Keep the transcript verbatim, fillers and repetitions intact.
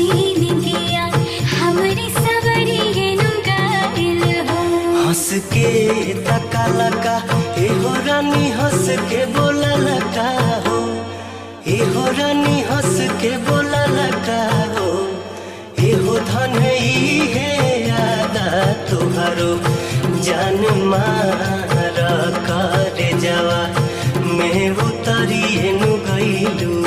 निंदिया हमरी सवरिये नु गइल हो। हँस के तकाला का, एहो रानी हँस के बोलाला का हो, एहो रानी हँस के बोलाला का हो, एहो धन इहे यादा तोहरो जान मारा करे जवा में उतरिए नु गइलू